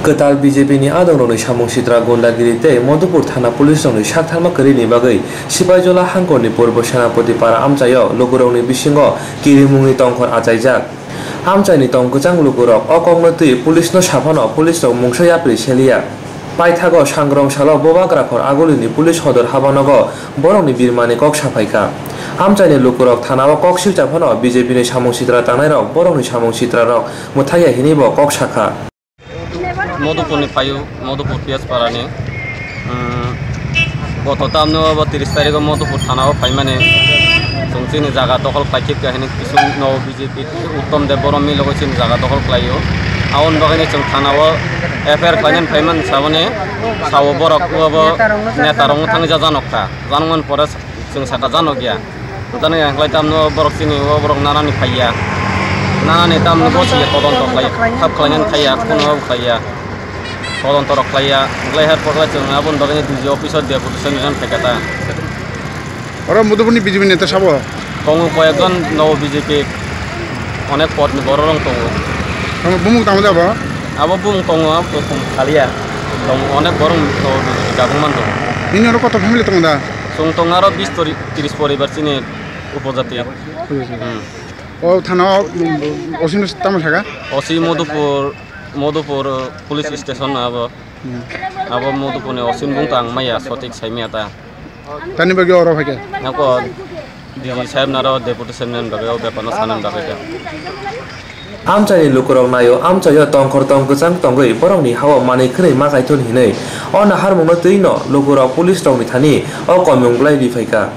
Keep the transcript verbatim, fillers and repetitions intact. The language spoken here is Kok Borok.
Kwtal B J P ni adongrokni samung sitra gundagiri tei Madhupur thana police rokni saktharma kwrwini bagwi Sipaijola hangkorni Purbo Senapati para amchaio lukurokni bisingo kirimungni tongkhor achaijak. Amchaini tong kwchang lukurok o kokno twi police no saphano police rok mungsa yapri seliya. Paithago sangrong salo Bubagrakhor Agulini police hodor habanogo borokni birmani kok saphaikha. Amchaini lukurok thanao kok silchaphano B J P ni samung sitra tangnairok borokni samung sitrarok mwthangya hinwibo kok sakha. Modupurni phaio, Modupur P S Parani. Hmm, goto tamno bo tiris tarikho Modupur thanao phaimani chwng chini jaga dokhol khlai thik kahini kisu no B J P Uttom Deb Boromni logo chini jaga dokhol khlaio. Aboni bagwino chwng thanao F I R khlainani phaimani saboni sao borok obo netarokno thangja janokha. Janokmani pore chwng saka janokya. Jani ang khlai tamno borok chini o borok nanani phaiya. Nanani tamno bo chini todonto khlai, khap khlainani phaiya, kuno khlaiya. Todonto rok khlaiya. Khlai har pore chwng aboni bagwi D G office o deputation rijak phaikha ta. Oro Madhupurni B J P neta sabo? Tongo koyekjon no B J P onek podni borok rok tongo. Tamo bumung tamo da bo? Abo bumung tongo, abo tong khaliya. Tong onek borok no B J P gabung man tongo. Nini oro koto family tongo da? Chwng tong aro bis tori-, tiris poribar chini upojati. Hmm. O thana o, mm, O C no tamo saka? O C Madhupur, Madhupur, uh, police station abo. Hmm. Abo Madhupurni O C ni bung tang maya sotik saimaya ta. Tani bagwi oro phaikha? Nako D G saheb naro deputy saheb nani bagwi o bepar no sanani bagwi ta. Amchaini lukurok naio, amchaio tongkhor tong kwchang tongwi borokni hao manwi khwnwi ma kaithun hinwi. O naharmungno twi no lukurok police rokni thani o komung bwlai ri phaikha.